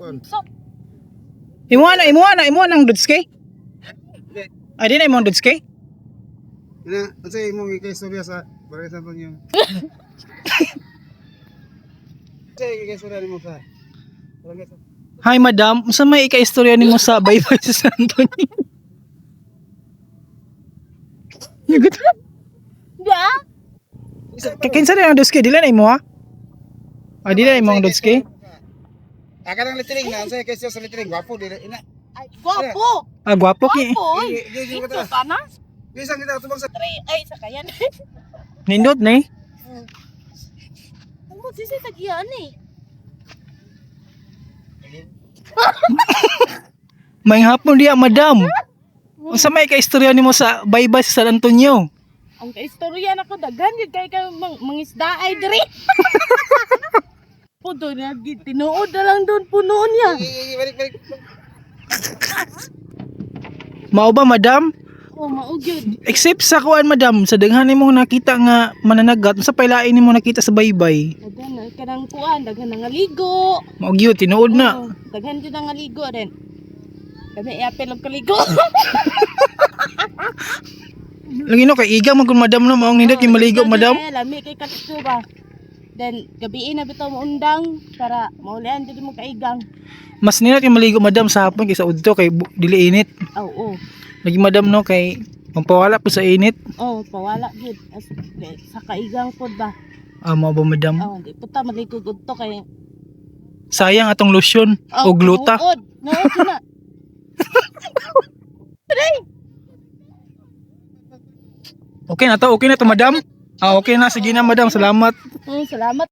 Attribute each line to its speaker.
Speaker 1: Kuan.
Speaker 2: So,
Speaker 3: Imo na, imo nang Dudski. Ay, di na imong Dudski.
Speaker 1: Ina, unsay imong ikaistorya sa Barangay San Antonio? Unsay ikaistorya nimo sa Barangay San
Speaker 3: Hi madam, unsa may ikaistorya nimo sa Baybay sa San Antonio? Yugot.
Speaker 2: da?
Speaker 3: Kinsa na ang Dudski? Dili na imo ha? Ay, di na imong Dudski.
Speaker 1: Ah, kanang littering na, unsay ikaistorya sa littering? Gwapo dili ina.
Speaker 2: Ay, gwapo.
Speaker 3: Ah, gwapo ki.
Speaker 2: Gwapo, oy.
Speaker 1: Gi- gi- gi-
Speaker 2: Ito pa na?
Speaker 1: Gisang kita tubang sa
Speaker 2: Three, ay, sakayan.
Speaker 3: Nindot ni.
Speaker 2: Ang magsisi sa giyan eh.
Speaker 3: May hapon diya madam. Unsa may ikaistorya nimo sa Baybay sa San Antonio?
Speaker 2: Ang kaistorya nako daghan gyud kay kay mangisda ay diri. Po doon na tinuod na lang doon puno niya.
Speaker 1: Gi- gi- balik balik.
Speaker 3: Mao ba madam?
Speaker 2: Oh, mao gyud.
Speaker 3: Except sa kuan madam, sa daghan nimo nakita nga mananagat, unsa pay lain nimo nakita sa Baybay?
Speaker 2: Daghan na kanang kuan, daghan na nga ligo.
Speaker 3: Mao gyud tinuod na.
Speaker 2: Oh, daghan jud na nga ligo rin. Kami iapil og kaligo.
Speaker 3: Lagi no kay iga man kun madam no maong nindot kay maligo madam.
Speaker 2: Kaya lami kay kaligo ba. Then gabi na bitaw moundang para maulian jud mo kaigang.
Speaker 3: Mas nindot kay maligo madam sa hapon kaysa udto kay dili init.
Speaker 2: Oh, oh.
Speaker 3: Lagi madam no kay pampawala po sa init.
Speaker 2: Oh, pawala gyud. Sa kaigang pod ba.
Speaker 3: Ah, mao ba madam?
Speaker 2: Oh, di po ta maligo gud to kay
Speaker 3: Sayang atong lotion
Speaker 2: Oh,
Speaker 3: o gluta.
Speaker 2: Nuod, nuod na.
Speaker 3: Okay na to, okay na to madam. Ah, okay na sige na madam, salamat.
Speaker 2: Salamat.